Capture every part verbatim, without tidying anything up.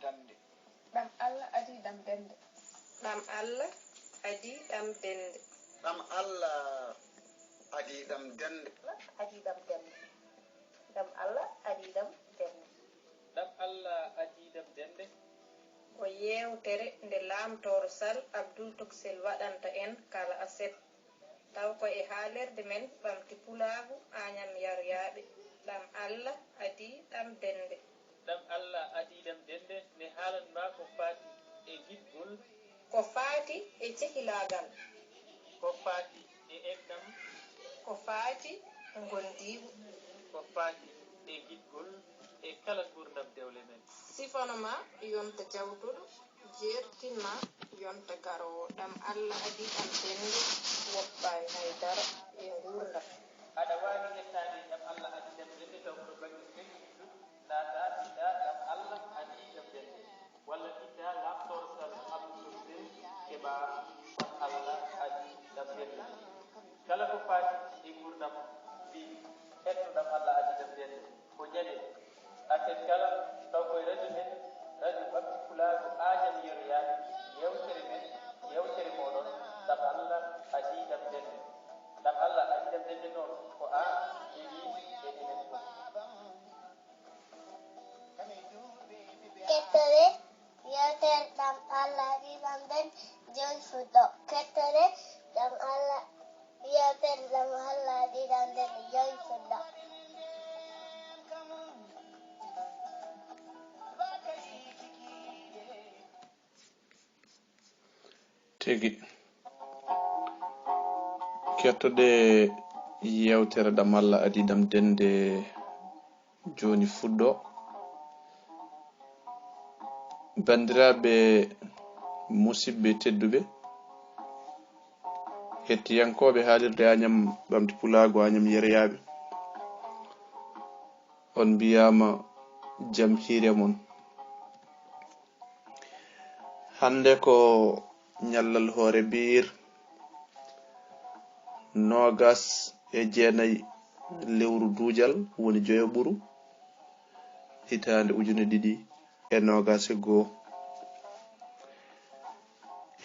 Dande. Ɗam Allah adii ɗam dende. Ɗam Allah adii ɗam dende. Ɗam Allah adii ɗam dende. Adii ɗam dende. Ɗam Allah adii ɗam dende. Ɗam Allah adii ɗam dende. Ko yeewtere nde Laamtooro Sal Abdul Toksel waɗanta en kala aset. Taw ko e haalirde men ɓamti pulaagu Añam Yaryaaɓe. Ɗam Allah adii ɗam dende. Ɗam Allah adii ɗam dende ne haalan ma ko faati e giɗgol. Ko faati e cehilaagal. Ko faati e enɗam. Ko faati e ngondiigu. Ko faati e giɗgol e kala nguurndam dewle men. Sifano ma yonta jawtuɗo. Jeertin ma yonta garoowo. Ɗam Allah adii ɗam dende woppaani hay dara e nguurndam. Aɗa waawi yettaade ɗam Allah adii ɗam dende taw ko to bannge sirri, naata mbiɗa ɗam Allah adii ɗam dende. Walla mbiɗa Laamtooro Sal Abdul Toksel keɓa ɗam Allah adii ɗam dende. Kala ko faati e nguurndam mbi hetto ɗam Allah adii ɗam dende. Ko ñande aset kala, taw koye radio men, radio ɓamti pulaagu Añam Yeroyaaɓe, yeewtere men, yeewtere mooɗon, ɗam Allah adii ɗam dende. Ɗam Allah adii ɗam dende noon, ko aan e miin e enen fof. Kettore, yeewtere ɗam Allah adii ɗam dende, jooni fuɗɗo. Kettore, ɗam Allah Yeewtere ɗam Allah adii ɗam dende, jooni fuɗɗo. Tigi. Kettoɗe yeewtere ɗam Allah adii ɗam dende, jooni fuɗɗo. Banndiraaɓe, musiɗɓe tedduɓe, hettiyankooɓe haalirde Añam Ɓamti Pulaagu, Añam Yeroyaaɓe, on mbiyaama jam hiire mon. Hannde ko ñallal hoore biir noogas e jeenayi lewru duujal, woni joyo ɓuru, hitaande ujune ɗiɗi e noogas e goo.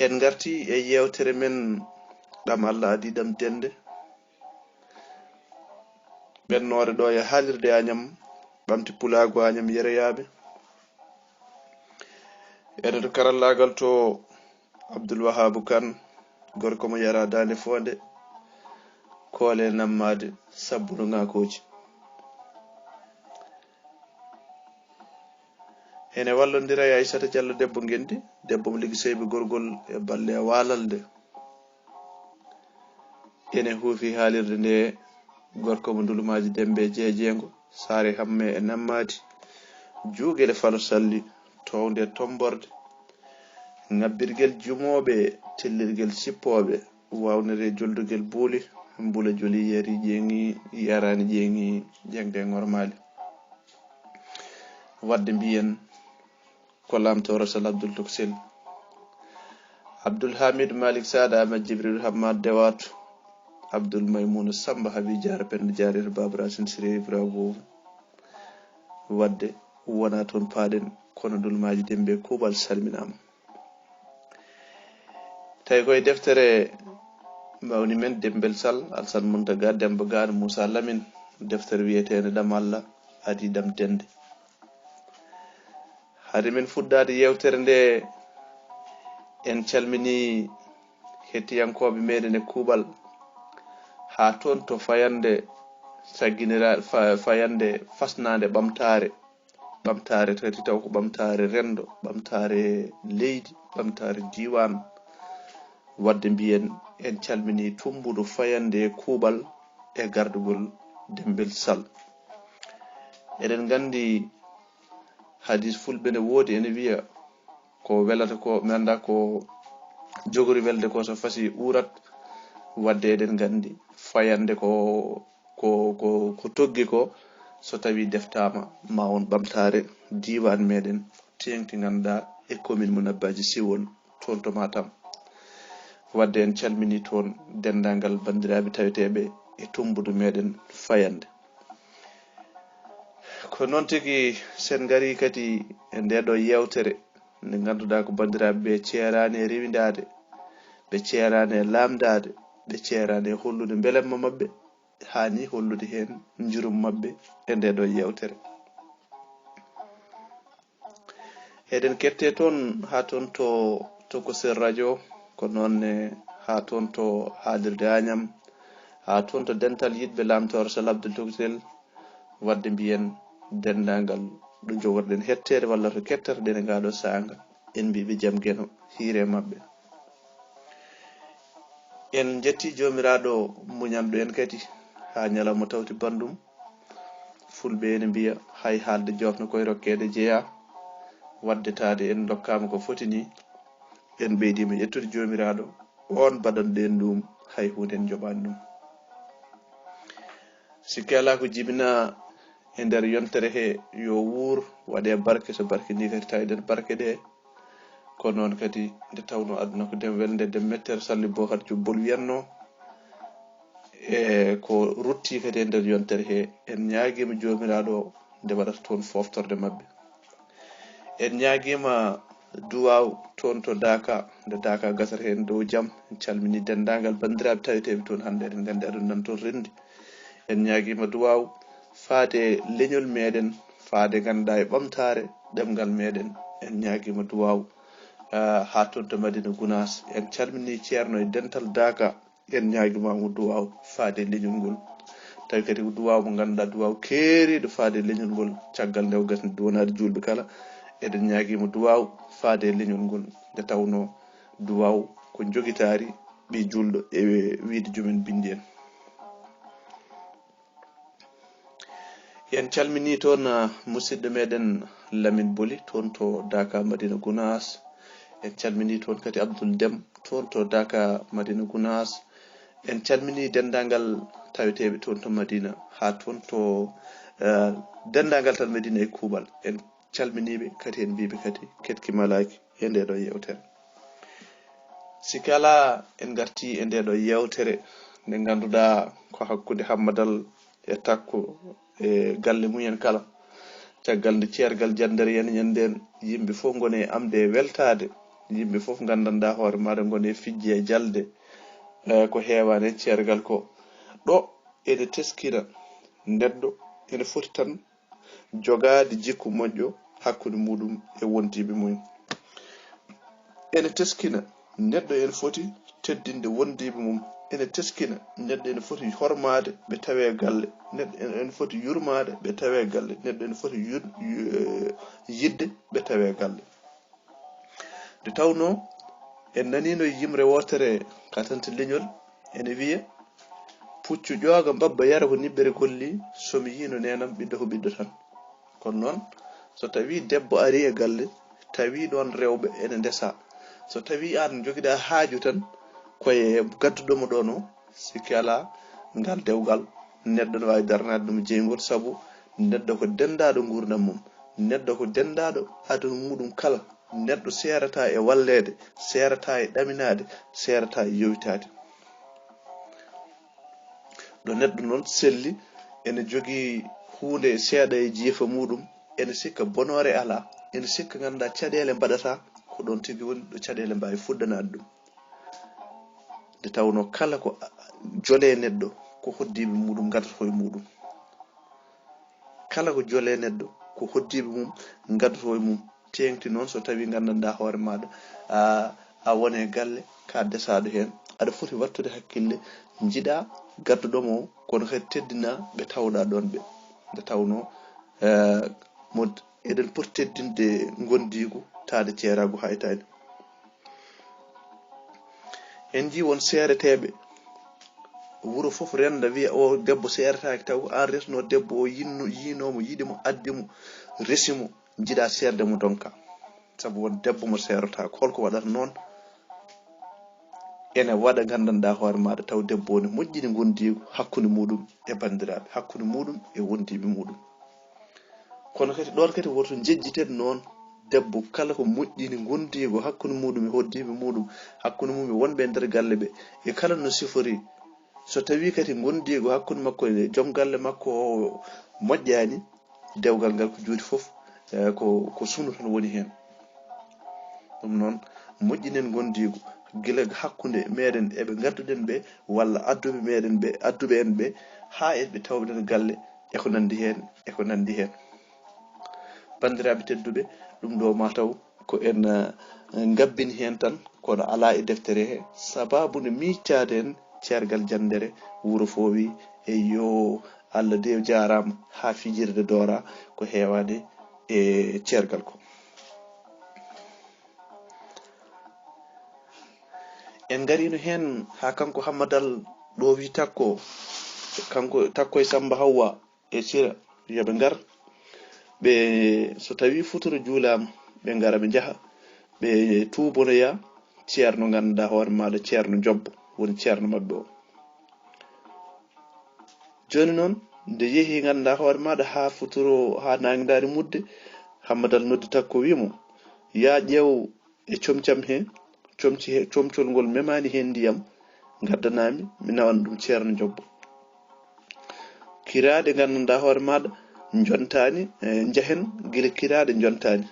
En ngarti e yeewtere men ɗam Allah adii ɗam dende, ɓennoore ɗo e haalirde Añam Ɓamti Pulaagu, Añam Yeroyaaɓe. Ene to karallaagal to Abdul Wahaabu Kan, gorko mo yara daande foonde, koole nammaade sabbundu ŋaakooji. Ene wallondira e Aysata Jallo debbo Ngenndi, debbo mo Liggi Seyɓe Gorgol e Balle e Waalalde. Ene huufi haalirde nde gorko mo Ndulumaaji Dembe e Jeejeengo, Saare Hamme e Nammaadi, Juugel e Falo Salli, Toownde e Tommborde, Ŋabbirgel Jumooɓe, Tellirgel Sippooɓe, Waawnere e Joldugel Buuli, Mbula Joli Yari Ƴeeŋi, Yaraani Ƴeeŋi, Jeŋde e Ŋormaali. Waɗde mbiyen ko Laamtooro Sal Abdul Toksel, Abdul Hamid Malik Saada, Ahmed Jibril Hammad Dewaato, Abdul Maymuna Samba Habi Jaara Penda Jaari to Baaba Raasin Siree Ibra Boobo. Waɗde wonaa toon paaɗen, kono Ndulumaaji Dembe Kuuɓal salminaama. Tawi koye deftere mawni men Dembel Sal, Alsan Muntaga Demba Gaan, Muusa Lamin, deftere wiyeteende Ɗam Allah adii ɗam dende. Hade men fuɗɗaade yeewtere nde, en calminii hettiyankooɓe meɗen e kuuɓal, haa toon to fayannde sagginira-, fa-, fayannde fasnaande ɓamtaare. Ɓamtaare tati taw ko ɓamtaare renndo, ɓamtaare leydi, ɓamtaare diiwaan. Waɗde mbiyen en calminii tummbudu fayannde e kuuɓal e gardugol Dembel Sal. Eɗen nganndi hadiis fulɓe ne woodi ene wiya ko welata ko, mi anndaa ko jogori welde ko so fasii uurat. Waɗde eɗen nganndi fayannde ko, ko, ko, ko toggi ko, so tawii deftaama ma won ɓamtaare diiwaan meɗen teeŋti ngannduɗaa e commune mo Nabbaaji Siwol toon to Matam. Waɗde en calminii toon denndaangal banndiraaɓe taweteeɓe e tummbudu meɗen fayannde. Ko Ko noon tigi, sen ngari kadi e ndee ɗoo yeewtere nde ngannduɗaa ko banndiraaɓe ɓe ceeraani e rewindaade, ɓe ceeraani e laamdaade, ɓe ceeraani e hollude mbelamma maɓɓe, haa ni hollude heen njurum maɓɓe e ndee ɗoo yeewtere. Eɗen kettee toon haa toon to Tokosel Radio, ko noon ne haa toon to haalirde Añam, haa toon to dental yiɗɓe Laamtoor Sel Abdul Tokosel, waɗde mbiyen denndaangal ɗo njogorɗen hetteede walla to kettata ɗen e ngaa ɗoo saanga, en mbiiɓe jam Geno hiire maɓɓe. En njetti Joomiraaɗo muñanɗo en kadi haa ñalawma tawti banndum. Fulɓe ene mbiya, hay haalde joofna koye rokkeede jeyaa. Waɗde taade en ndokkaama ko foti ni, en ɓeydiima ƴettude Joomiraaɗo, oon baɗanɗo en ɗum, hay huunde en njoɓaani ɗum. Sikke alaa ko jibinaa e nder yontere he, yo wuur, waɗe barke, so barke ni kadi tawi nder barke ɗe. Ko noon kadi nde tawnoo aduna ko dem welnde, dem mettere, Salli Bookar Jubbol wiyatnoo. E ko rutti kadi e nder yontere he, en ñaagiima Joomiraaɗo nde waɗata toon fooftorde maɓɓe. En ñaagiima duwaaw toon to Daaka, nde Daaka gasata heen dow jam. En calminii denndaangal banndiraaɓe taweteeɓe toon hannde, eɗen nganndi aduna nan toon renndi. En ñaagiima duwaaw faade leñol meeɗen, faade ngannduɗaa e ɓamtaare ɗemngal meeɗen. En ñaagiima duwaaw, ah, haa toon to Madina Gunaas. En calminii Ceerno e dental Daaka. En ñaagiima mo duwaaw faade leñol ngol. Tawi kadi ko duwaaw mo ngannduɗaa, duwaaw keeriiɗo faade leñol ngol. Caggal nde o gasni duwanaade juulɓe kala, eɗen ñaagiima duwaaw faade leñol ngol. Nde tawnoo duwaaw ko njogitaari ɓii juulɗo e wiyde joomen binndi en. En calminii toon, ah, musidɗo meeɗen Lamin Boli, toon to Daaka Madina Gunaas. En calminii toon kadi Abdul Dem, toon to Daaka Madina Gunaas. En calminii denndaangal taweteeɓe toon to Madina, haa toon to, ah, denndaangal tan Madina e kuuɓal. En calminii ɓe kadi, en mbii ɓe kadi keɗki malaaki e ndee ɗoo yeewtere. Sikke alaa, en ngartii e ndee ɗoo yeewtere nde ngannduɗaa ko hakkunde Hammadal e Takko e galle mumen kala. Caggal nde ceergal janndereyan ñanndeen, yimɓe fof ngone e amde e weltaade, yimɓe fof nganndanɗaa hoore maaɗa, ngone e fijje e jalde, eh, ko heewaani e ceergal ko. Ɗo ene teskina neɗɗo ene foti tan jogaade jikku moƴƴo hakkunde muɗum e wondiiɓe mum. Ene teskina neɗɗo ene foti teddinde wondiiɓe mum. Ene teskina neɗɗo ene foti hormaade ɓe tawee galle. Neɗɗo ene foti yurmaade ɓe tawee galle. Neɗɗo ene foti yud-, yu-, eh, yiɗde ɓe tawee galle. Nde tawnoo en naniino yimre wootere katante leñol ene wiya, "Puccu ƴooga mbabba yara ko niɓɓere golli, so mi yiino neenam ɓiɗɗo ko ɓiɗɗo tan." Kono noon, so tawii debbo arii e galle, tawii ɗoon rewɓe ene ndesa, so tawii aan njogiɗaa haaju tan, ko e gadduɗo mo ɗoon o, sikke alaa, ngal dewgal, neɗɗo no waawi daranaade ɗum jeyngol, sabu neɗɗo ko denndaaɗo nguurndam mum, neɗɗo ko denndaaɗo aduna muɗum kala, neɗɗo seerataa e walleede, seerataa e ɗaminaade, seerataa e yowitaade. Ɗo neɗɗo noon selli, ene jogii huunde seeɗa e jiifa muɗum, ene sikka bonoore alaa, ene sikka ngannduɗaa caɗeele mbaɗataa, ko ɗoon tigi woni ɗo caɗeele mbaawi fuɗɗanaade ɗum. Nde tawnoo kala ko a-, a-, jolee neɗɗo, ko hoddiiɓe muɗum ngadata koye muɗum. Kala ko jolee neɗɗo, ko hoddiiɓe mum ngadata koye mum. Teeŋti noon so tawii nganndanɗaa hoore maaɗa, a, a won e galle, ka desaaɗo heen, aɗa foti wattude hakkille, njiɗaa gadduɗo mo, kono kadi teddinaa ɓe tawɗaa ɗoon ɓe. Nde tawnoo, eh, mo, eɗen poti teddinde ngondiigu, taade ceeraagu haytaani. En njii won seereteeɓe, wuro fof rennda wiya, "O debbo seeretaaki," taw ko aan resnoo debbo o, yinno, yiinoo mo, yiɗi mo, addi mo, resi mo, njiɗaa seerde mo, ndonkaa. Sabu won debbo mo seerotaako. Hol ko waɗata noon? Ene waɗa, nganndanɗaa hoore maaɗa, taw debbo o ne moƴƴini ngondiigu hakkunde muɗum e banndiraaɓe, hakkunde muɗum e wondiiɓe muɗum. Kono kadi, ɗoon kadi, woto njejjiten noon debbo kala ko moƴƴini ngondiigu hakkunde muɗum e hoddiiɓe muɗum, hakkunde mum e wonɓe e nder galle ɓe, e kala no sifori. So tawii kadi ngondiigu hakkunde makko e joom galle makko o moƴƴaani, dewgal ngal ko juuti fof, eh, ko ko sunu tan woni heen. Ɗum noon, moƴƴinen ngondiigu gila hakkunde meɗen e ɓe ngadduɗen ɓe, walla adduɓe meɗen ɓe, adduɓe en ɓe, haa e ɓe tawɓe ɗen galle, e ko nanndi heen, e ko nanndi heen. Banndiraaɓe tedduɓe, ɗum ɗo mataw ko en, eh, ngabbini heen tan, kono alaa e deftere he, sabaabu nde miijtaade en ceergal janndere wuro foowi. E yo Allah de jaaraama haa fijirde doora ko heewaade e ceergal ko. En ngariino heen haa kanko Hammadal ɗo wi Takko, kanko Takko e Samba Hawwa e Sira, yo ɓe ngar. Ɓe, so tawii futuro juulaama, ɓe ngara, ɓe njaha, ɓe tuubonoya ceerno, ngannduɗaa hoore maaɗa, ceerno Jobbo, woni ceerno maɓɓe o. Jooni noon, nde yehi, ngannduɗaa hoore maaɗa, haa futuro, haa naange ndaari mudde, Hammadal noddi Takko, wii mo, "Yaa ƴeew e comcam he, comci he, comcol ngol memaani heen ndiyam, ngaddanaa mi, mi nawan ɗum ceerno Jobbo." Kiraaɗe nganndanɗaa hoore maaɗa njontaani, eh, njahen gila kiraaɗe njontaani.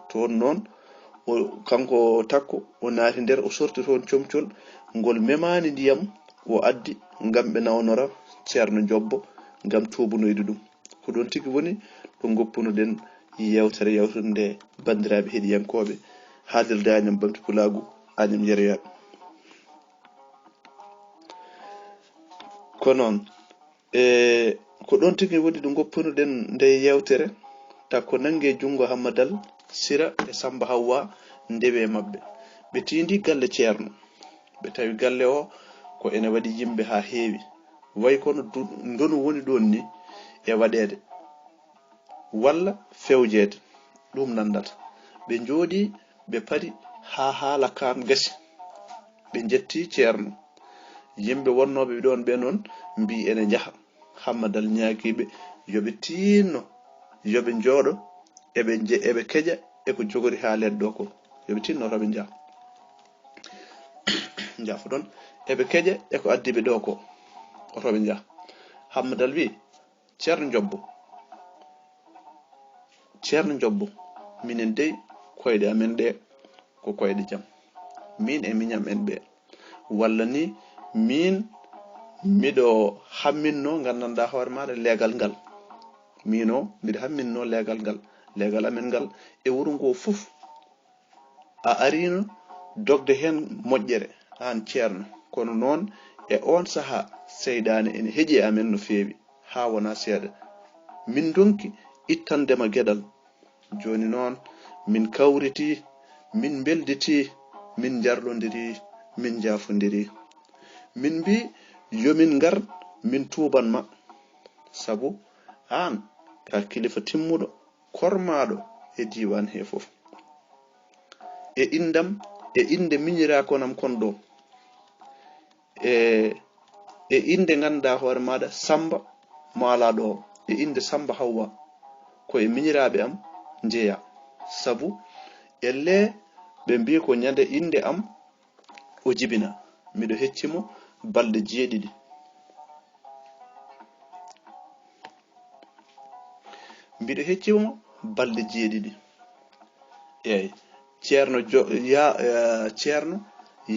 Toon noon, o, kanko Takko, o naati nder, o sorti toon comcol ngol memaani ndiyam, o addi ngam ɓe nawnora ceerno Jobbo ngam tuubunoyde ɗum. Ko ɗoon tigi woni ɗo ngoppunoɗen yeewtere yawtunde, banndiraaɓe heɗiyankooɓe, haalirde Añam Ɓamti Pulaagu, Añam Yeroyaaɓe. Ko noon, e ko ɗoon tigi woni ɗo ngoppunoɗen nde yeewtere, Takko nannge junngo Hammadal, Sira e Samba Hawwa ndewe maɓɓe. Ɓe tiindi galle ceerno. Ɓe tawi galle o ko ene waɗi yimɓe haa heewi. Way kono du-, ndonu woni ɗoon ni e waɗeede, walla fewjeede, ɗum nanndata. Ɓe njooɗii, ɓe pari haa haala kaan gasi. Ɓe njetti ceerno. Yimɓe wonnooɓe ɗoon ɓe noon mbii ene njaha. Hammadal ñaagii ɓe yo ɓe tiinno, yo ɓe njooɗo, eɓe nje-, eɓe keƴa e ko jogori haaleede ɗo ko. Yo ɓe tiinno, oto ɓe njaha. Njaafo ɗon. Eɓe keƴa e ko addi ɓe ɗo ko. Oto ɓe njaha. Hammadal wii, "Ceerno Jobbo, Ceerno Jobbo, minen dey koyɗe amen ɗe ko koyɗe jam. Min e miñam en ɓe. Walla ni min miɗo hamminno, nganndanɗaa hoore maaɗa, leegal ngal. Min o miɗo hamminno leegal ngal. Leegal amen ngal e wuro ngo fof. A ariino dogde heen moƴƴere, aan ceerno. Kono noon e oon sahaa, seyɗaane ene heƴi e amen no feewi, haa wonaa seeɗa. Min ndonki ittande ma geɗal. Jooni noon, min kawritii, min mbelditii, min njarlondirii, min njaafondirii. Min mbii, yo min ngar, min tuuban ma. Sabu aan ka kilifa timmuɗo, kormaaɗo e diiwaan he fof. E inndam, e innde miñiraakonam kon ɗo. E, e innde ngannduɗaa hoore maaɗa, Sammba mo alaa ɗo, e innde Sammba Hawwa, ko e miñiraaɓe am njeyaa. Sabu ellee ɓe mbii ko ñande innde am o jibina, miɗo hecci mo balɗe jeeɗiɗi." Mbiɗo hecci mo balɗe jeeɗiɗi. Eey, Ceerno Jo-, ya-, eh, Ceerno,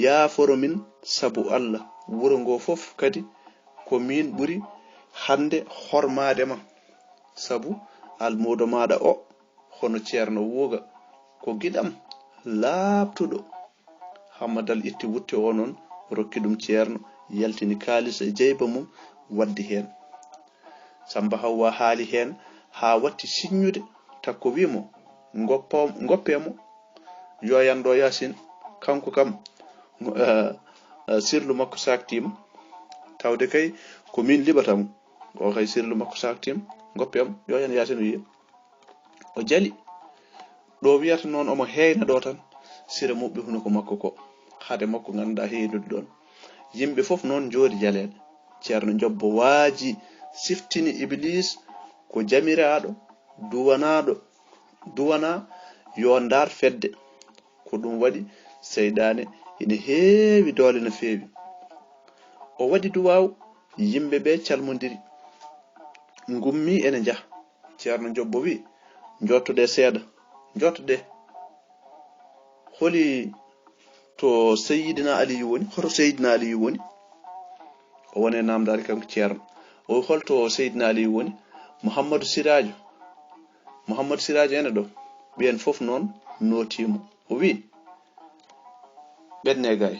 yaaforo min sabu Allah. Wuro ngo fof kadi ko min ɓuri hannde hormaade ma. Sabu almuudo maaɗa o, hono Ceerno Wuuga, ko giɗam laaɓtuɗo. Hammadal itti wutte o noon, rokki ɗum ceerno, yaltini kaalis e jeyba mum, waddi heen. Sammba Hawwa haali heen haa watti siññude, Takko wii mo, "Ngoppo-, ngoppee mo, yooyan ɗo Yaasin, kanko kam, mo, eh, eh, sirlu makko saaktiima, tawde kay ko miin liɓata mo, o kay sirlu makko saaktiima, ngoppee mo, yooyan Yaasin o yiya." O jali. Ɗo wiyata noon omo heyna ɗo tan, Sira muɓɓi hunuko makko ko. Hade makko ngannduɗaa heynude ɗoon. Yimɓe fof noon njoori jaleeɗe. Ceerno Jobbo waaji, siftini Ibiliis ko jamiraaɗo, duwanaaɗo, duwanaa yo ndaar fedde. Ko ɗum waɗi seyɗaane ina heewi doole no feewi. O waɗi duwaaw, yimɓe ɓe calmondiri, ngummii ene njaha. Ceerno Jobbo wi, "Njottoɗee seeɗa, njottoɗee." Holi to Seydina Aliyu woni? Hoto Seydina Aliyu woni? O woni e naamndaade kanko Ceerno. O wi, "Holto Seydina Aliyu woni?" "Muhammadu Siraajo." "Muhammadu Siraajo ene ɗo?" Ɓeen fof noon nootii mo. O wi, "Ɓennee gaay.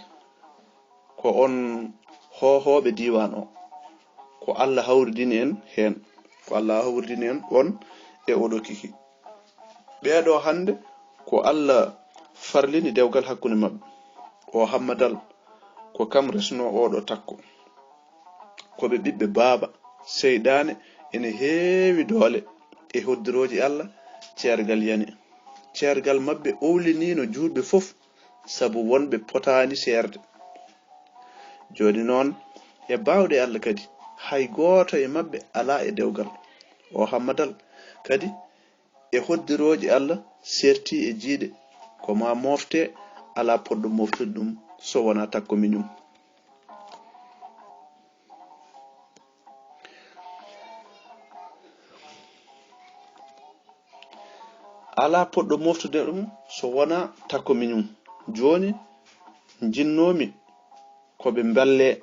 Ko on hoohooɓe diiwaan o. Ko Alla hawridini en heen. Ko Alla hawridini en on e oɗo kiki. Ɓeeɗo hannde ko Alla farlini dewgal hakkunde maɓɓe. O Hammadal ko kam resno oɗo takko. Ko ɓe ɓiɓɓe baaba. Seyɗaane ene heewi doole e hoddirooji Alla, ceergal yani. Ceergal maɓɓe owlinino juulɓe fof, sabu wonɓe potaani seerde. Jooni noon, e baawɗe Alla kadi, hay gooto e maɓɓe alaa e dewgal. O Hammadal kadi, e hoddirooji Alla serti e jiiɗe, ko maa moofte, alaa poɗɗo mooftude ɗum so wonaa takko miñum." Alaa poɗɗo mooftude ɗum so wonaa takko miñum. Jooni, njinnoomi ko ɓe mballee,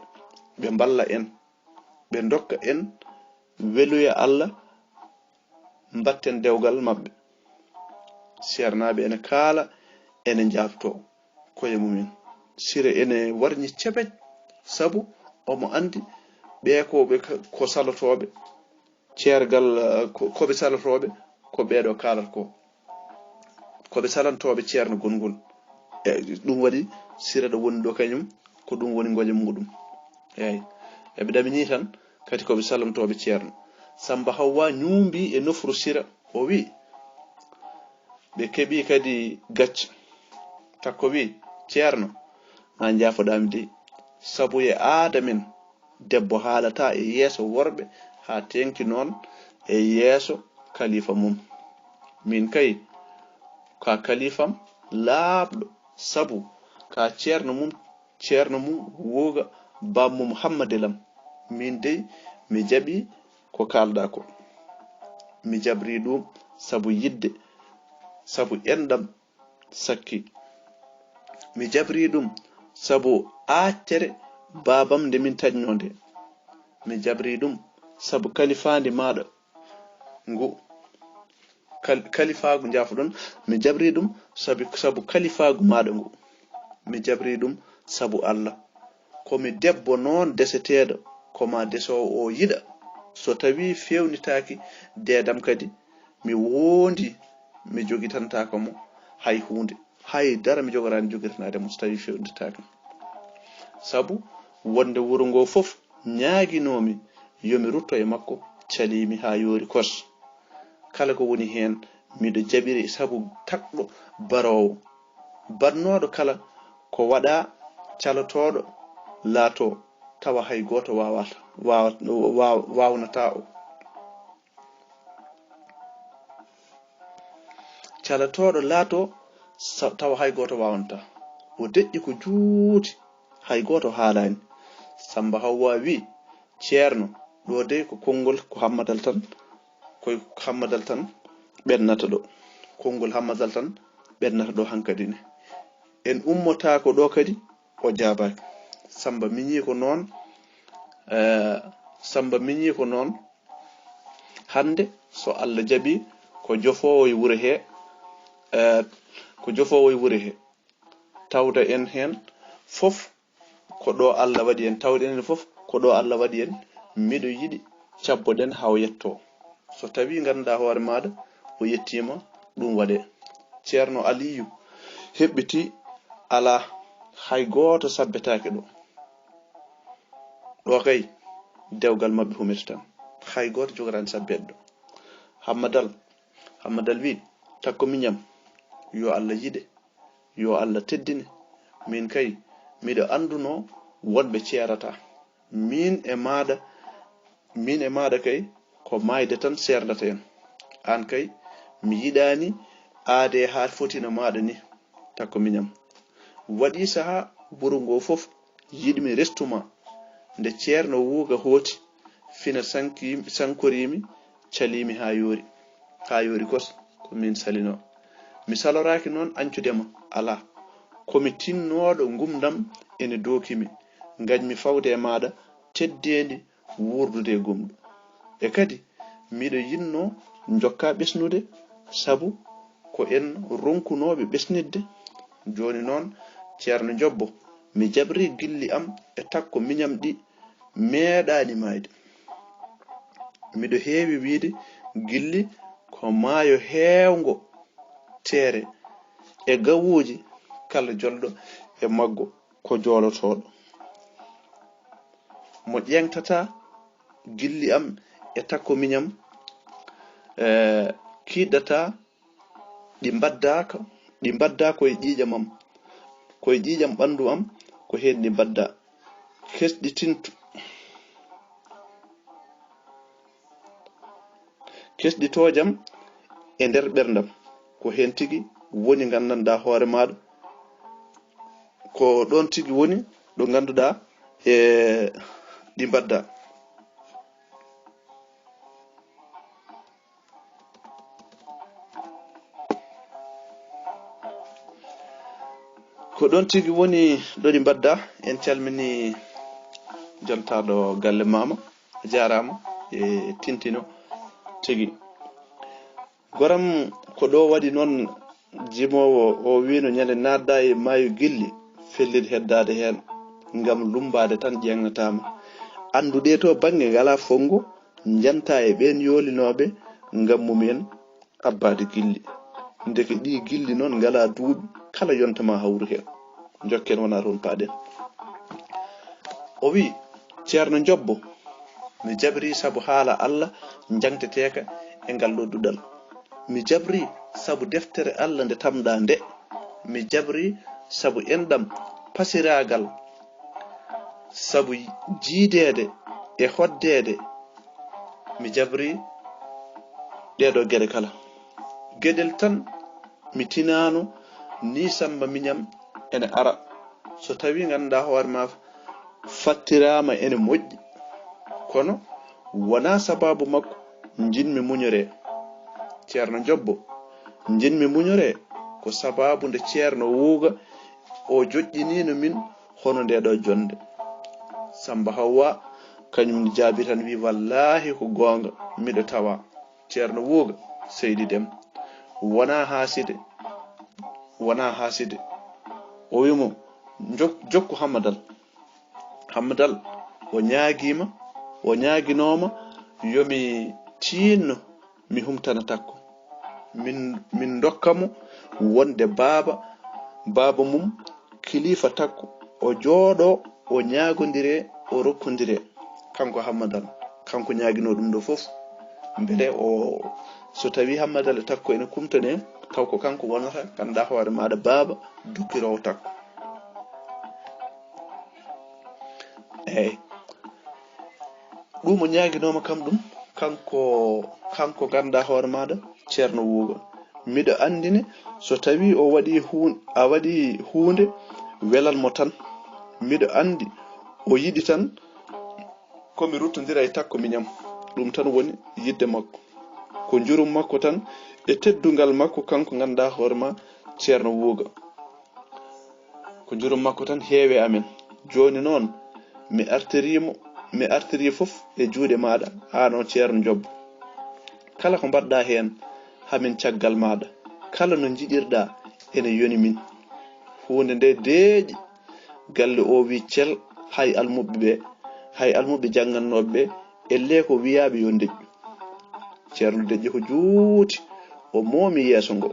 ɓe mballa en, ɓe ndokka en weluya Alla, mbatten dewgal maɓɓe. Seernaaɓe ene kaala, ene njaabtoo koye mumen. Sira ene warñi ceɓeƴ, sabu omo anndi ɓee ko ɓe ka-, ko salotooɓe. Ceergal, eh, ko, ko ɓe salotooɓe, ko ɓeeɗo kaalata ko. Ko ɓe salantooɓe ceerno gongol. E ɗum waɗi sira ɗo woni ɗo kañum, ko ɗum woni ngoƴa muɗum. Eey. Eɓe ɗamini tan, kadi ko ɓe salantooɓe ceerno. Samba Hawwa ñuumbi e nofru sira, o wi, ɓe keɓi kadi gacce. Takko wi, "Ceerno, ma njaafoɗaami de, sabu e aada men, debbo haalata e yeeso worɓe haa teeŋti noon e yeeso kalifa mum. Min kay, ka kalifam laaɓɗo, sabu ka ceerno mum, ceerno mum wuuga bammum Hammadilam. Min dey, mi jaɓi ko kaalɗa ko. Mi jabri ɗum sabu yiɗde, sabu enɗam sakki. Mi jabri ɗum sabu accere baabam nde min taƴno nde. Mi jabri ɗum sabu kalifaandi maaɗa ngu, kal-, kalifaagu, njaafoɗon, mi jabri ɗum sabu, sabu kalifaagu maaɗa ngu. Mi jabri ɗum sabu Alla. Ko mi debbo noon deseteeɗo, ko ma desoowo o yiɗa. So tawii feewnitaaki deedam kadi, mi woondi, mi jogitantaako mo hay huunde. Hay dara mi jogoraani jogitanaade mo so tawii feewnitaaki. Sabu wonde wuro ngoo fof ñaaginoomi yo mi rutto e makko, caliimi haa yoori kos. Kala ko woni heen, miɗo jaɓiri sabu takɗo baroowo. Barnooɗo kala ko waɗa, calotooɗo laato, tawa hay gooto waawata, waawa-, waaw-, waawnataa o. Calotooɗo laato, sa-, tawa hay gooto waawantaa. O deƴƴi ko juuti, hay gooto haalaani. Samba Hawwa wi, "Ceerno, ɗo dey ko konngol ko Hammadal tan, ko Hammadal tan ɓennata ɗo. Konngol Hammadal tan ɓennata ɗo hankadi ne. En ummotaako ɗo kadi." O jaabaaki. Samba miñi ko noon, eh, Samba miñi ko noon. Hannde, so Alla jaɓi, ko jofoowo e wuro he, eh, ko jofoowo e wuro he. Tawda en heen fof ko ɗo Alla waɗi en, tawda en fof ko ɗo Alla waɗi en. Miɗo yiɗi cabboɗen haa o yetto. So tawii ngannduɗaa hoore maaɗa o yettiima, ɗum waɗee. Ceerno Aliyu heɓɓiti, alaa, hay gooto sabbetaake ɗo. Ɗo kay, dewgal maɓɓe humata tan. Hay gooto jogoraani sabbeede ɗo. Hammadal, Hammadal wi, "Takko miñam, yo Alla yiɗe, yo Alla teddine. Min kay, miɗo anndunoo wonɓe ceerata. Min e maaɗa, min e maaɗa kay, ko maayde tan seerndata en. Aan kay, mi yiɗaani aadee haa foti no maaɗa ni, takko miñam. Waɗi sahaa wuro ngo fof yiɗmi restu ma. Nde ceerno wuuga hooti, fina sanki-, sankoriimi, caliimi haa yoori." haa yoori kos, ko miin salinoo. Mi saloraaki noon añcude ma, alaa. Ko mi tinnooɗo ngumndam ene dooki mi, ngañ mi fawde e maaɗa teddeendi wuurdude e gomɗu. E kadi, miɗo yiɗnoo njokkaa ɓesnude, sabu ko en ronkunooɓe ɓesnitde. Jooni noon, Ceerno Njoɓbo, mi jaɓrii gilli am e takko miñam ɗi meeɗaani maayde. Miɗo heewi wiyde gilli ko maayo heewngo teere e gawuuji, kala jolɗo e maggo ko joolotooɗo. Mo ƴeeŋtataa gilli am e takko miñam, eh, kiiɗɗataa ɗi mbaddaaka, ɗi mbaddaa ko e ƴiiƴam am, ko e ƴiiƴam ɓanndu am, ko heen ɗi mbaddaa. Kesɗitintu, kesɗitoojam e nder ɓerndam, ko heen tigi woni nganndanɗaa hoore maaɗa, ko ɗoon tigi woni ɗo ngannduɗaa e ɗi mbaddaa. Ko ɗoon tigi woni ɗo ɗi mbaddaa. En calminii jantaaɗo galle maama, a jaaraama e tintino tigi. Goram, ko ɗo waɗi noon jimoowo o wiino ñande naatɗa e maayo gilli, fellit heddaade heen, ngam lummbaade tan ƴeeŋnataama. Anndu ɗee to bannge ngalaa fonngo, njanta e ɓeen yoolinooɓe ngam mum en abbaade gilli. Ndeke ɗii gilli noon ngalaa duuɓi, kala yonta ma hawru heen. Njokken wonaa toon paaɗen. O wi'i, Ceerno Njobbo, mi jaɓrii sabu haala Alla njaŋteteeka e ngal ɗo duɗal. Mi jaɓrii sabu deftere Alla nde tamɗaa nde. Mi jaɓrii sabu enɗam pasiraagal, sabu jiideede e hoɗdeede. Mi jaɓrii ɗee ɗoo geɗe kala. Geɗel tan mi tinaano ni Sammba miñam ene ara. So tawii ngannduɗaa hoore ma fattiraama ene moƴƴi. Kono wonaa sabaabu makko njiɗmi muñoree. Ceerno Njobbo, njiɗmi muñoree ko sabaabu nde Ceerno Wuuga o joƴƴiniino min hono ndee ɗoo jonnde. Sammba Hawwa kañum ne jaabii tan wi'i, wallaahi ko goonga, miɗo tawaa. Ceerno Wuuga, seydi Dem, wonaa haaside, wonaa haaside. O wi'i mo, "Jok-, jokku Hammadal." Hammadal, o ñaagiima, o ñaaginooma yo mi tiinno, mi humtana takko. Min, min ndokka mo wonde baaba, baaba mum, kilifa takko, o jooɗo, o ñaagondiree, o rokkondiree. Kanko Hammadal, kanko ñaaginoo ɗum ɗo fof. Mbele o, so tawii Hammadal e takko ene kumtane, taw ko kanko wonata, ngannduɗaa hoore maaɗa baaba, dokkiroowo takko. Eey. Ɗum o ñaaginooma kam ɗum, kanko, kanko ngannduɗaa hoore maaɗa, Ceerno Wuuga. Miɗo anndine, so tawii o waɗii huun-, a waɗii huunde, welan mo tan. Miɗo anndi o yiɗi tan ko mi ruttondira e takko miñam. Ɗum tan woni yiɗde makko. Ko njurum makko tan e teddungal makko, kanko ngannduɗaa hoore ma, Ceerno Wuuga. Ko njurum makko tan heewi e amen. Jooni noon, mi artirii mo, mi artirii fof e juuɗe maaɗa, aan oo Ceerno Njobbo. Kala ko mbaɗɗaa heen, hamin caggal maaɗa. Kala no njiɗirɗaa, ene yoni min. Huunde nde deeƴi, galle o wi'i cel, hay almuɓɓe ɓe, hay almuɓɓe janngannooɓe ɓe, ellee ko wiyaaɓe yo ndeƴƴu. Ceerno deƴƴi ko juuti, o moomi yeeso ngo,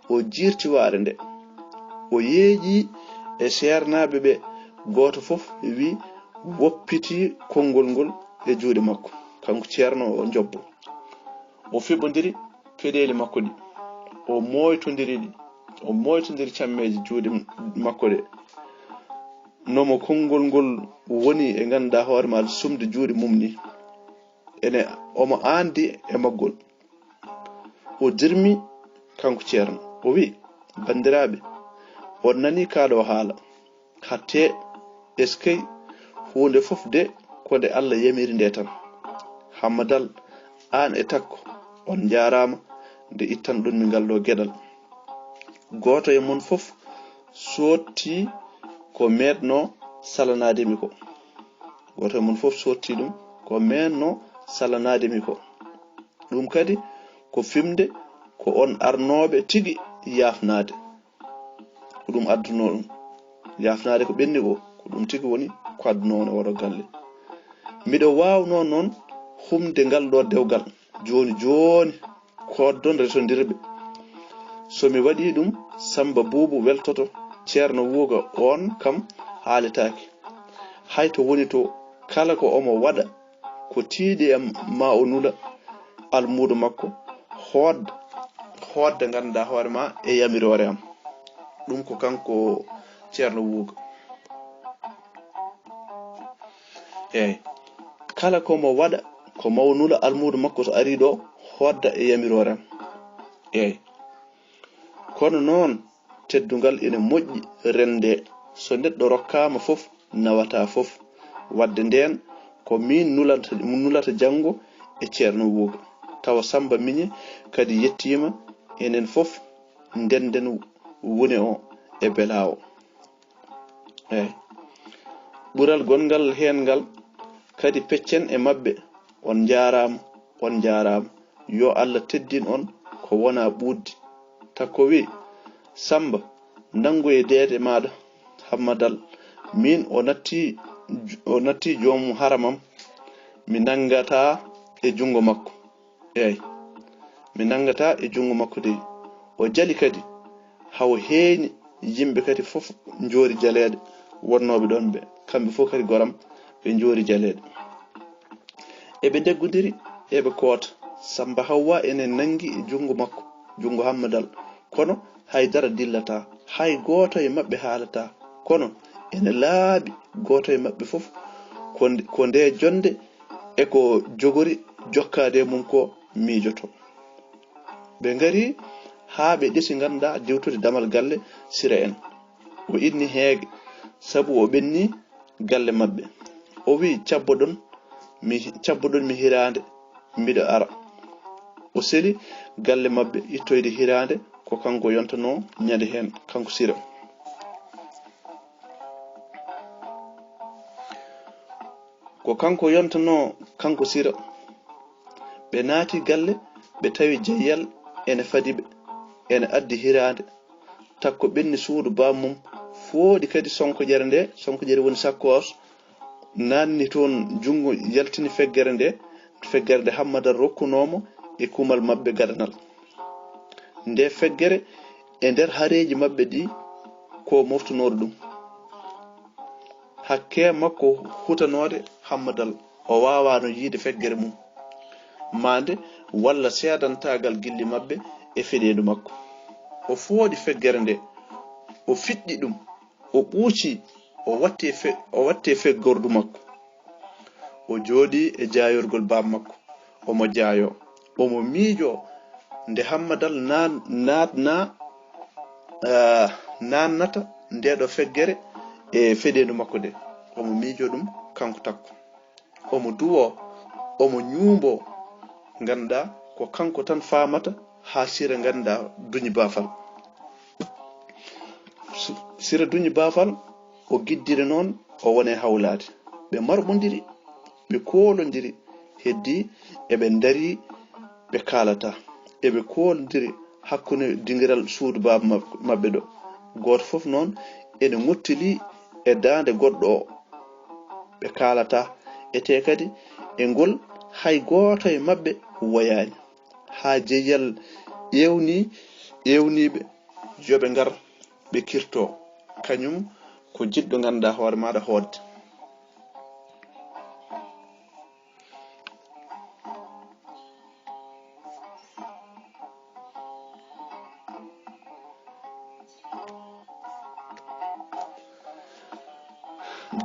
o jiirti waare nde. O yeeƴi e seernaaɓe ɓe, gooto fof wi'i woppitii konngol ngol e juuɗe makko, kanko Ceerno o Njobbo. O fiɓondiri peɗeeli makko ɗi, o mooytondiri ɗi, o mooytondiri cammeeje juuɗe makko ɗe. No mo konngol ngol woni e ngannduɗaa hoore maaɗa sumde juuɗe mum ni. Ene omo aandi e maggol. O dirmi kanko Ceerno. O wi'i, "Banndiraaɓe, on nanii kaa ɗoo haala. Hattee, eskey, huunde fof de ko nde Alla yamiri nde tan. Hammadal, aan e takko, on njaaraama. nde ittanɗon mi ngal ɗo geɗal. Gooto e mon fof sootti ko meeɗno salanaade mi ko. Gooto e mon fof sootti ɗum ko meeɗno salanaade mi ko. Ɗum kadi ko fimde ko on arnooɓe tigi yaafnaade. Ko ɗum addunoo ɗum. Yaafnaade ko ɓenni ko, ko ɗum tigi woni ko addunoo on e oɗo galle. Miɗo waawnoo noon humde ngal ɗo dewgal. Jooni jooni, koddon retondirɓe. So mi waɗii ɗum, Sammba Buubu weltoto, Ceerno Wuuga oon kam haaletaake. Hay to woni to, kala ko omo waɗa, ko tiiɗi e ma o nula almuudo makko, hoodda, hoodda nganndaa hoore ma e yamiroore am. Ɗum ko kanko Ceerno Wuuga. Eey. Kala ko mo waɗa, ko mawnula almuudo makko so arii ɗo, hoodda e yamiroore am. Eey. Kono noon, teddungal ina moƴƴi renndee. So neɗɗo rokkaama fof, nawataa fof. Waɗde ndeen, ko miin nulata, nulata janngo e Ceerno Wuuga. Tawa Sammba Miñe kadi yettiima, enen fof ndennden wune o e belaawo. Eey. Ɓural gonngal heen ngal kadi peccen e maɓɓe, on njaaraama, on njaaraama. Yo Allah teddin on ko wonaa ɓuuɗdi. Takko wiyi, Sammba, nanngu e deede maaɗa, Hammadal, miin o natti, o natti joom haram am, mi nanngataa e junngo makko. Eey, mi nanngataa e junngo makko dey. O jali kadi, hawo heeni yimɓe kadi fof njoori jaleeɗe wonnooɓe ɗoon ɓe. Kamɓe fof kadi goram ɓe njoori jaleeɗe. Eɓe ndeggondiri, eɓe koota. Sammba Hawwa ene nanngi e junngo makko, junngo Hammadal. Kono hay dara dillataa, hay gooto e maɓɓe haalataa. Kono ene laaɓi gooto e maɓɓe fof ko nde, ko nde jonnde e ko jogori jokkaade e mum ko miijoto. Ɓe ngari haa ɓe ɗesi nganndaa diwtude damal galle Sira en. O inni heege, sabu o ɓenni galle maɓɓe. O wiyi, cabboɗon mi, cabboɗon mi hiraande, miɗo ara. O seli galle maɓɓe ittoyde hiraande, ko kanko yontanoo ñande heen, kanko Sira. Ko kanko yontanoo, kanko Sira. Ɓe naati galle, ɓe tawi Jeyyal ene fadi ɓe, ene addi hiraande. Takko ɓenni suudu bammum, fooɗi kadi sonkoƴere nde, sonkoƴere woni sakkoos, naanni toon junngo yaltini feggere nde, feggere nde Hammadal rokkunoo mo e kumal maɓɓe gadanal. Nde feggere e nder hareeji maɓɓe ɗi ko moftunooɗo ɗum. Hakke makko hutanoode Hammadal, o waawaano yiyde feggere mum, maande walla seedantaagal gilli maɓɓe e feɗeendu makko. O fooɗi feggere nde, o fiɗɗi ɗum, o ɓuuci, o watti e fe-, o watti e feggordu makko. O jooɗii e jaayorgol baam makko. Omo jaayoo, omo miijoo nde Hammadal naan-, naatna, ah, naatnata ndeeɗo feggere e feɗeendu makko nde. Omo miijoo ɗum kanko Takko. Omo duwoo, omo ñuumboo, nganndaa ko kanko tan faamata haa Sira nganndaa duñi baafal. Su-, Sira duñi baafal, o giddiri noon, o woni e hawlaade. Ɓe marɓondiri, ɓe koolondiri, heddii eɓe ndarii, ɓe kaalataa. Eɓe koolondiri hakkunde dingiral suudu baaba mab-, maɓɓe ɗo. Gooto fof noon ene ŋottili e daande goɗɗo o. Ɓe kaalataa. Etee kadi e ngol hay gooto e maɓɓe woyaani. Haa Jeyyal ewni, ewniiɓe yo ɓe ngar ɓe kirtoo. Kañum ko jiɗɗo nganndaa hoore maaɗa hoodde.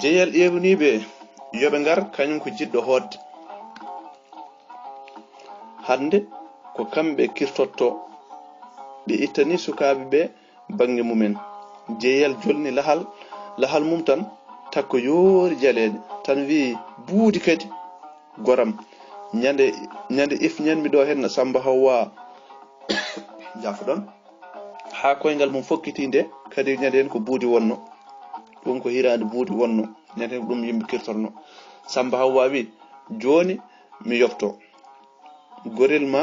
Jeyyal ewniiɓe yo ɓe ngar, kañum ko jiɗɗo hoodde. Hannde ko kamɓe kirtotto, ɓe ittani sukaaɓe ɓe bannge mumen. Jeeyal jolni lahal, lahal mum tan, Takko yoori jaleeɗe, tan wiyi, "Buudi kadi, goram. Ñande, ñande ifñanmi ɗo henna Sammba Hawwa." Jafoɗon. Haa koyngal mum fokkiti nde, kadi ñande heen ko buudi wonno. Ɗum ko hiraande buudi wonno. Ñande heen ko ɗum yimɓe kirtorno. Samba Hawwa wi, "Jooni mi yofto gorel ma,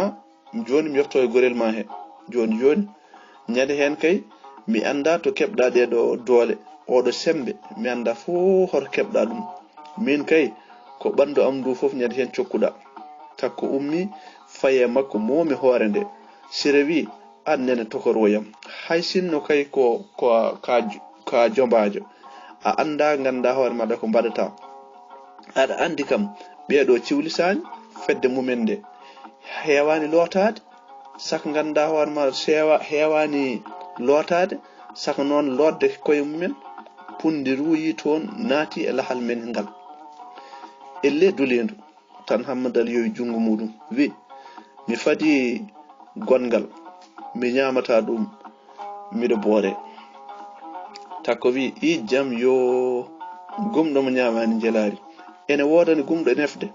jooni mi yofto e gorel ma he. Jooni, jooni, ñande heen kay, mi annda to keɓɗa ɗee ɗo doole, oɗo sembe, mi annda fof hoto keɓɗa ɗum. Min kay, ko ɓanndu am ndu fof ñande heen cokkuɗa." Takko ummi, faye makko moomi hoore nde. Sira wi, "Aan nene tokoroyam, hay sinno kay ko, ko ka, ka jombaajo, a annda, ngannda hoore maɗa ko mbaɗata. Aɗa anndi kam, ɓee ɗo ciwlisaani fedde mumen nde, heewaani lootaade, saka ngannda hoore ma seewa, heewaani lootaade, saka noon lootde koye mumen, punndi ruuyi toon, naati e lahal men ngal." Elle duleendu. Tan Hammadal yowi junngo muuɗum, wi, "Mi fadi gonngal, mi ñaamata ɗum, miɗo boore." Takko wi, "I jam yo gumɗo mo ñaamaani njelaari. Ene woodani gumɗo e nefde."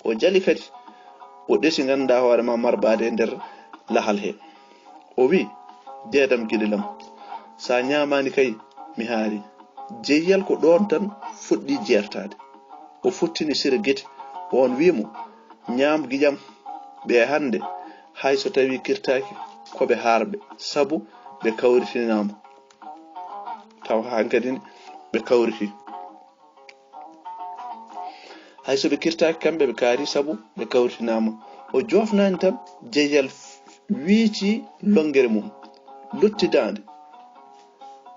O jali kadi, o ɗesi ngannda hoore ma marɓaade e nder lahal he. O wi, "Deedam giɗel am, sa ñaamaani kay mi haari." Jeyyal ko ɗoon tan fuɗɗi jeertaade. O futtini Sira gite, oon wi mo, "Ñaam giƴam ɓe hannde, hay so tawi kirtaaki ko ɓe haarɓe, sabu ɓe kawritinaama." Taw hankadi ne ɓe kawriti. Hay so ɓe kirtaaki kamɓe, ɓe kaari sabu ɓe kawritinaama. O joofnaani tan, jeyyal wiici lonngere mum, lutti daande.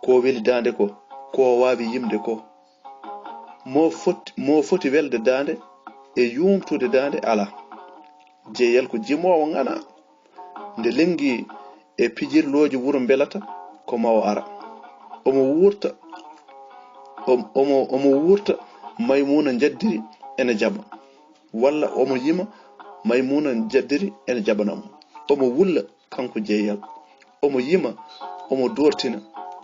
Ko weli daande ko, ko waawi yimde ko. Mo foti, mo foti welde daande e yuumtude daande alaa. Jeeyal ko jimoowo ŋana. Nde lenngi e pijirlooji wuro mbelata ko ma o ara. Omo wuurta, om-, omo, omo wuurta Maymuna Njaddiri ene jaɓa. Walla omo yima Maymuna Njaddiri ene jaɓana mo. Omo wulla kanko jeeyal. Omo yima, omo doortina.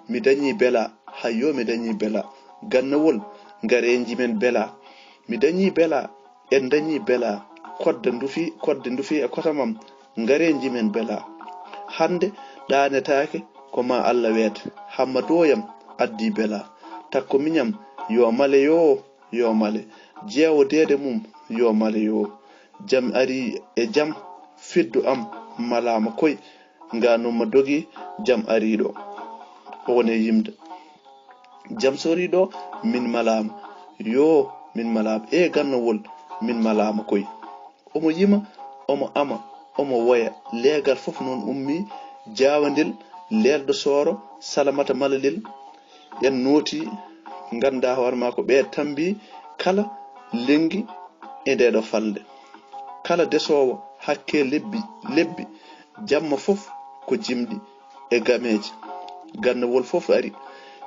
Mi dañii bela, hayyo mi dañii bela. Gannawol, ngare njimen bela. Mi dañii bela, en dañii bela. Kodda ndufi, kodde ndufi e kotamam, ngare njimen bela. Hannde ɗaanetaake ko ma Alla weet. Hamma doyam addi bela. Takko miñam, yo male yo, yo male. Jeewo deede mum, yo male yo. Jam ari e jam, fiddu am malaama koy. Nganumma dogi, jam ariiɗo. O woni e yimde. Jam soriiɗo, min malaama. Yo, min malaama. E gannawol, min malaama koy. Omo yima, omo ama, omo woya. Leegal fof noon ummi, jaawandil, leelɗo sooro, salamata malalil. En nooti, ngannda hoore ma ko ɓe tambi kala lenngi e nde ɗo falnde. Kala desoowo hakke lebbi, lebbi, jamma fof ko jimɗi e gameeje. Gannawol fof ari,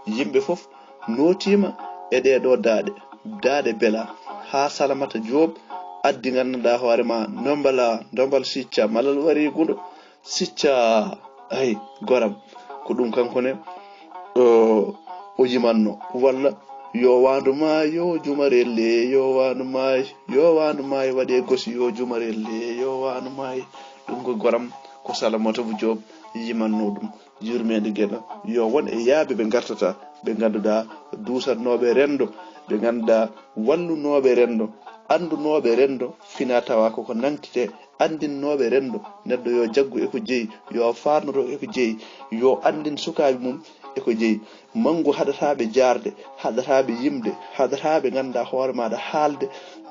yimɓe fof nootiima e ɗee ɗo daaɗe, daaɗe bela, haa Salamata Joob addi nganndanɗaa hoore ma, ndombala, ndombal sicca, malal wari gundo, sicca, ay, goram, ko ɗum kanko ne, o, o yimanno, walla, "Yo waandu maay, yo jumarelle, yo waandu maay, yo waandu maay, waɗe gosi, yo jumarelle, yo waandu maay." Ɗum ko goram, ko Salamata Joob yimanno ɗum. Yurmeende Geno, yo won e yaaɓe ɓe ngartata, ɓe ngannduɗaa duusannooɓe renndo, ɓe ngannduɗaa wallunooɓe renndo, anndunooɓe renndo, fina tawa koko nangtite, anndinnooɓe renndo, neɗɗo yo jaggu e ko jeyi, yo faarnoro e ko jeyi, yo anndin sukaaɓe mum e ko jeyi. Manngu haɗataaɓe jaarde, haɗataaɓe yimde, haɗataaɓe ngannduɗaa hoore maaɗa haalde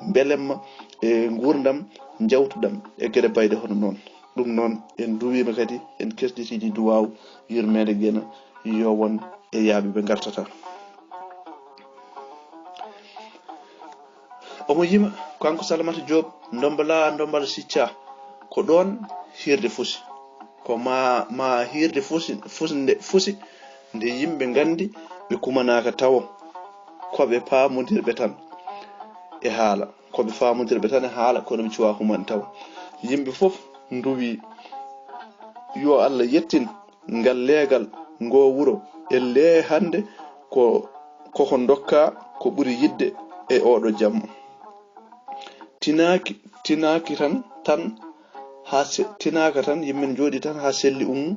mbelemma e nguurndam njawtuɗam e geɗe bayɗe hono noon. Ɗum noon, en duwiima kadi, en kesɗitiiɗi duwaaw, yurmeende Geno, yo won e yaaɓe ɓe ngartata. Omo yima, kanko Salamata Joob, ndombala, ndombala sicca, ko ɗoon hiirde fusi. Ko ma, ma hiirde fusi, fusi nde, fusi nde yimɓe nganndi ɓe kumanaaka tawo. Ko ɓe paamondirɓe tan e haala. Ko ɓe faamondirɓe tan e haala, kono ɓe cuwaa humande tawo. Yimɓe fof nduwii, yo Allah yettin ngal leegal ngoo wuro. Ellee hannde ko, koko ndokkaa ko ɓuri yiɗde e ooɗo jamma. Tinaaki, tinaaki tan, tan haa se-, tinaaka tan, yimɓe njooɗi tan haa selli ummu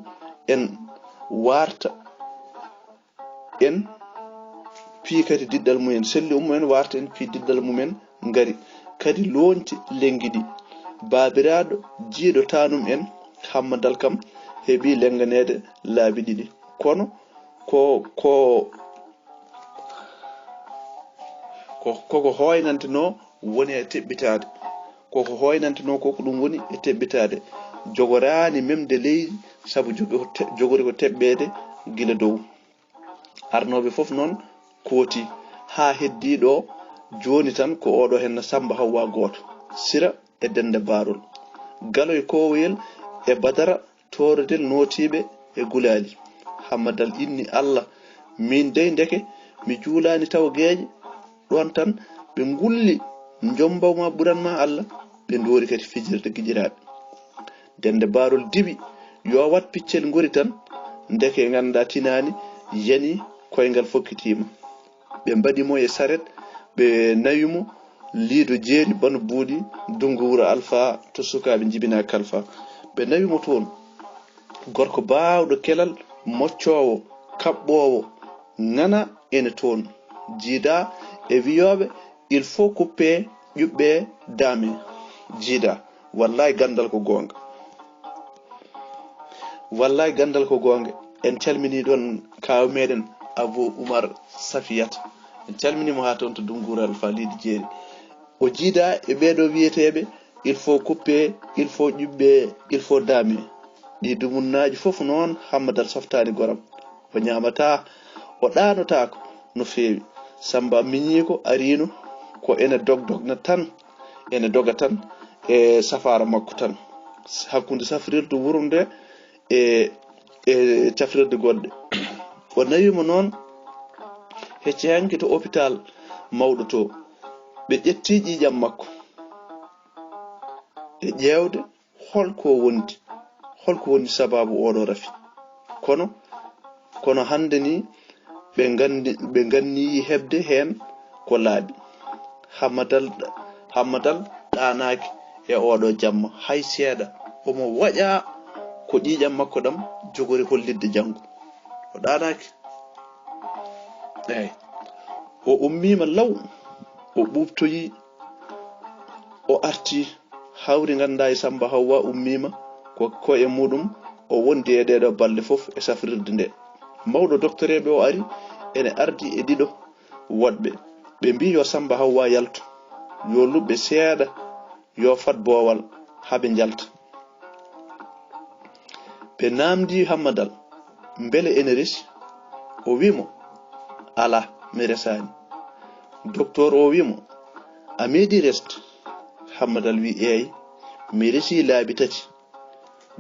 en warta en pii kadi diɗɗal mumen. Selli ummu en warta en pii diɗɗal mumen ngari. Kadi looñti lenngi ɗi. Baabiraaɗo jiiɗo taanum en Hammadal kam heɓi lennganeede laabi ɗiɗi. Kono ko, ko, ko, koko hooynantenoo woni e teɓɓitaade. Koko hooynantenoo ko ko ɗum woni e teɓɓitaade. Jogoraani memde leydi sabu jogo-, te-, jogori ko teɓɓeede gila dow. Arnooɓe fof noon kooti haa heddii ɗo jooni tan ko oɗo henna Sammba Hawwa gooto. Sira e Dennde Baarol. Galoy Koowoyel e Badara Tooredel nootiiɓe e gulaali. Hammadal inni, "Alla, miin dey ndeke mi juulaani taw geeƴe." Ɗoon tan ɓe ngulli, "Njombaw ma ɓuran ma Alla." Ɓe ndoori kadi fijirde giƴiraaɓe. Dennde Baarol diwi, "Yo wat piccel ngori tan, ndeke nganndaa tinaani, yani koyngal fokkitiima." Ɓe mbaɗi mo e saret, ɓe nawi mo Liido Jeeri, Bano Buuɗi, Dunngu Wuro Alfa, to sukaaɓe njibinaa Kalfa. Ɓe nawi mo toon. Gorko baawɗo kelal, moccoowo, kaɓɓoowo, ŋana ene toon. Jiidaa e wiyooɓe, "Il faut couper, ƴuɓɓe, dame." Jiidaa, wallaay ganndal ko goonga. Wallaay ganndal ko goonga. En calminii ɗoon kaaw meɗen Abou Oumar Safiyat. En calminii mo haa toon to Dunnguural Faliidi Jeeri. O jiidaa e ɓeeɗo wiyeteeɓe, "Il faut couper, il faut ƴuɓɓe, il faut dame." Ɗi dumunnaaji fof noon Hammadal softaani goram. O ñaamataa, o ɗaanotaako no feewi. Sammba miñiiko ariino ko ene dog-dogna tan, ene doga tan e safaara makko tan. Hakkunde safrirdu wuro nde e, e cafrirde goɗɗe. O nawi mo noon hecci hanki to hôpital mawɗo to. Ɓe ƴetti ƴiiƴam makko e ƴeewde hol ko wondi, hol ko wondi sababu oɗo rafi. Kono, kono hannde ni ɓe nganndi, ɓe nganni heɓde heen ko laaɓi. Hammadal, Hammadal ɗaanaaki e oɗo jamma hay seeɗa. Omo waƴa ko ƴiiƴam makko ɗam jogori hollitde janngo. O ɗaanaaki. Eey. O ummiima law, o ɓuuɓtoyi, o arti, hawri nganndaa e Sammba Hawwa ummiima, ko koye muɗum o wondi e ɗeeɗo balɗe fof e safrirde nde. Mawɗo doktoreeɓe o ari, ene ardi e ɗiɗo woɗɓe. Ɓe mbii yo Sammba Hawwa yaltu, yo luɓɓe seeɗa, yo fad boowal haa ɓe njalta. Ɓe naamndii Hammadal, mbele ene resi? O wii mo, "Alaa, mi resaani." Doktoor o wii mo, "A meeɗii resde?" Hammadal wii, "Eey, mi resii laabi tati."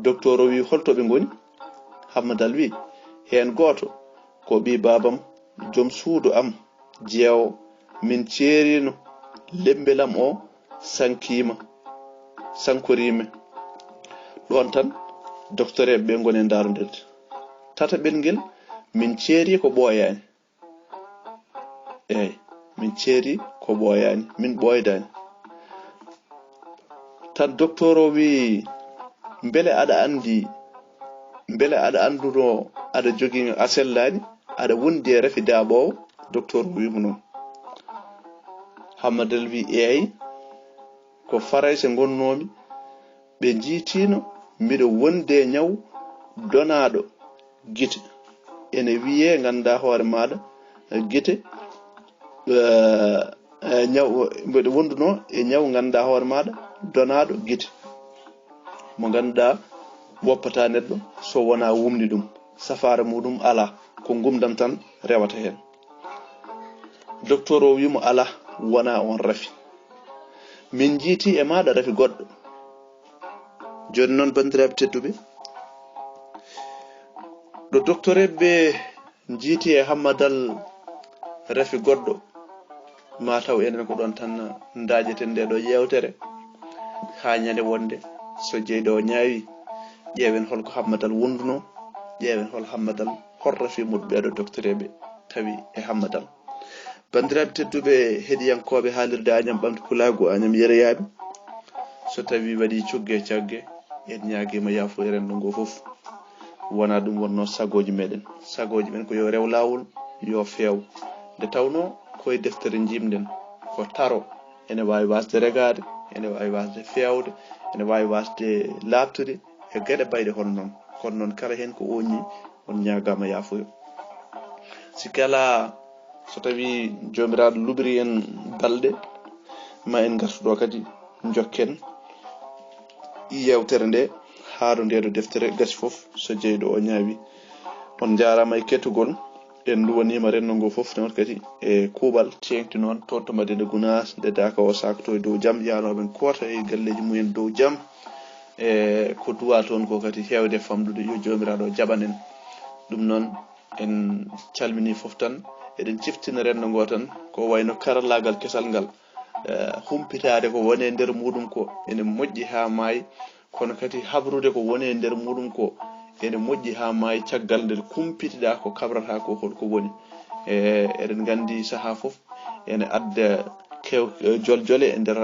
Doktoor o wii, "Holto ɓe ngoni?" Hammadal wii, "Heen gooto ko ɓii baabam, joom suudu am, jeewo, min ceeriino, lemmbelam o sankiima, sankoriima." Ɗoon tan, doktoreeɓe ɓe ngoni e ndaarondirde. Tataɓel ngel, min ceeri ko ɓooyaani. Eey, min ceeri ko ɓooyaani, min ɓooydaani. Tan doktoor o wii, "Mbele aɗa anndi, mbele aɗa annduno aɗa jogii a sellaani, aɗa wondi e rafi daaɓoowo?" Doktoor o wii mo noon. Hammadal wii, "Eey, ko Farayse ngonnoomi, ɓe njiytiino mbiɗo wondi e ñaw donaaɗo gite." Ene wiyee nganndaa hoore maaɗa, eh, gite, eh, eh, ñaw, mbiɗo wondunoo e ñaw nganndaa hoore maaɗa, donaaɗo gite. Mo nganndaa woppataa neɗɗo so wonaa wumni ɗum, safaara muɗum alaa, ko ngumdam tan rewata heen. Doktoor o wii mo, "Alaa, wonaa oon rafi. Min njiytii e maaɗa rafi goɗɗo." Jooni noon, banndiraaɓe tedduɓe, ɗo doktoreeɓe njiytii e Hammadal rafi goɗɗo, mataw enen ko ɗoon tan ndaaƴeten nde ɗo yeewtere, haa ñande wonde so jeyɗo o ñaawi, ƴeewen hol ko Hammadal wondunoo, ƴeewen hol Hammadal, hol rafi muɗum ɓeeɗo doktoreeɓe tawi e Hammadal. Banndiraaɓe tedduɓe heɗiyankooɓe haalirde Añam Ɓamtu Pulaagu, Añam Yereyaaɓe, so tawii waɗii cogge e cagge, En ñaagiima yaafo e renndo ngoo fof. Wonaa ɗum wonnoo sagooji meɗen. Sagooji men ko yo rew laawol, yo feew. Nde tawnoo ko e deftere njiimɗen, ko taro, ene waawi waasde regaade, ene waawi waasde feewde, ene waawi waasde laaɓtude e geɗe bayɗe hono noon. Kono noon, kala heen ko ooñii, on ñaagaama yaafoyo. Sikke alaa, so tawii Joomiraaɗo luɓiri en balɗe, ma en ngartu ɗo kadi njokken yeewtere nde haa ɗo nde ɗo deftere gasi fof, so jeyɗo o ñaawi. On njaaraama e kettugol. En nduwaniima renndo ngo fof noon kadi e kuuɓal ceeŋti noon toon to Madina Gunaas, nde daaka o saakto e dow jam, yaanooɓe en koota e galleeji mumen dow jam. E ko duwaa toon ko kadi heewde famɗude, yo Joomiraaɗo jaɓan en. Ɗum noon, en calminii fof tan, eɗen ciftina renndo ngo tan, ko wayno karallaagal kesal ngal. Eh, humpitaade ko woni e nder muuɗum ko ene moƴƴi haa maayi, kono kadi habrude ko woni e nder muuɗum ko ene moƴƴi haa maayi, caggal nde kumpitiɗaa ko kabrata ko holko woni. E, eɗen nganndi sahaa fof ene adda kew-, eh, joljole e nder,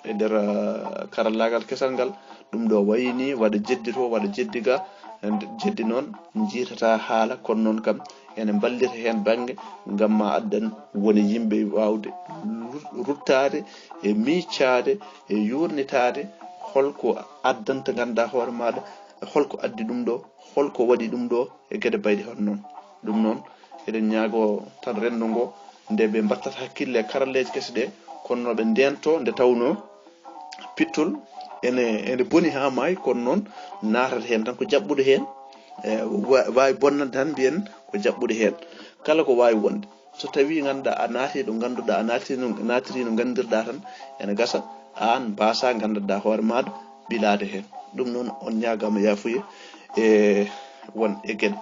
e nder, eh, karallaagal kesal ngal. Ɗum ɗo wayi ni waɗa jeddi to, waɗa jeddi ga, eh, jeddi noon njiitata haala, kono noon kam ene mballita heen bannge ngam ma addan woni yimɓe waawde ru-, ruttaade e miicaade e yuurnitaade holko addanta ngannduɗaa hoore maaɗa, holko addi ɗum ɗo, holko waɗi ɗum ɗo e geɗe bayɗe hono noon. Ɗum noon, eɗen ñaagoo tan renndo ngo, nde ɓe mbattata hakkille e karalleeje kese ɗe, kono no ɓe ndeento nde tawnoo pittol ene, ene boni haa maayi, kono noon naatata heen tan ko jaɓɓude heen, e, wa-, waawi bonnande tan mbiyen ko jaɓɓude heen. Kala ko waawi wonde, so tawii ngannduɗaa a naati ɗo ngannduɗaa a naati no, naatiri no nganndirɗaa tan, ene gasa aan mbaasaa ngannduɗaa hoore maaɗa bilaade heen. Ɗum noon on ñaagaama yaafuye e won e geɗe.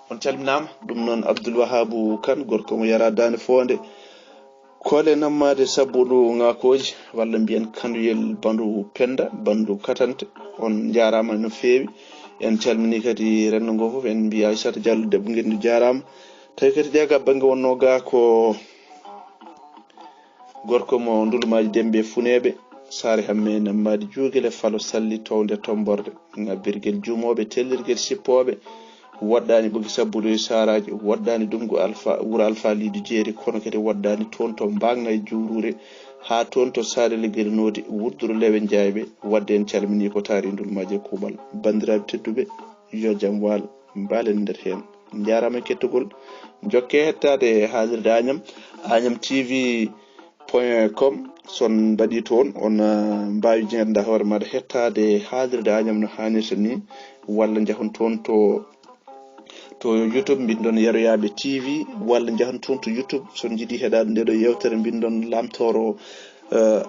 On calminaama. Ɗum noon Abdoul Wahabou Kane, gorko mo yara daande foonde. Koole nammaade sabbuɗo ŋakooji, walla mbiyen Kanduyel Bandu Penda, Bandu Katante. On njaaraama no feewi. En calminii kadi renndo ngo fof. En mbiyi Aissata Diallo debbo ngenndi jaaraama. Tawi kadi ɗe ga bannge wonnoo ga ko gorko mo Ndulmaaji Dembe Funeeɓe, Saare Hamme Nammaadi Juugele, Falo Salli, Townde Tomborde, Ŋabbirgel Juumooɓe, Tellirgel Sippooɓe, woɗɗaani Ɓogi Sabbuɗo e Saaraaji, woɗɗaani Ɗumngu Alfa, Wuro Alfa Liidu Jeeri, kono kadi woɗɗaani toon to Mbaagna e Juuruure, haa toon to Saare Liggere Noodi, Wudduro Lewe Njaayɓe. Waɗde en calminii ko taari Ndulmaaji e Kuuɓal. Banndiraaɓe tedduɓe, yo jam waal, mbaalen nder heen. Njaaraama e kettugol. Njokke hettaade haalirde Añam, Añam T V point com. So on mbaɗii toon, on, ah, mbaawi ñeeɗnda hoore maaɗa hettaade haalirde Añam no haanirta ni, walla njahon toon to, to YouTube, mbinndon Yeroyaaɓe T V, walla njahon toon to YouTube, so on njiɗii heɗaade nde ɗo yeewtere, mbinndon Laamtooro, eh,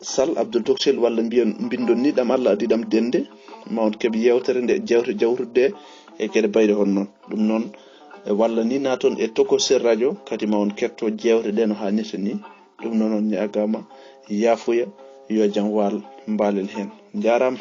Sall Abdou Doksel, walla mbiyen, mbinndon ni ɗam Allah adii ɗam dennde, ma on keɓ yeewtere nde, jawte jawtude e geɗe bayɗe hono noon. Ɗum noon, e walla ni naaton e Tokosel Radio, kadi ma on ketto jeewte ɗe no haanirta ni. Ɗum noon on ñaagaama yaafuya, yo jam waal, mbaalen heen. Njaaraama.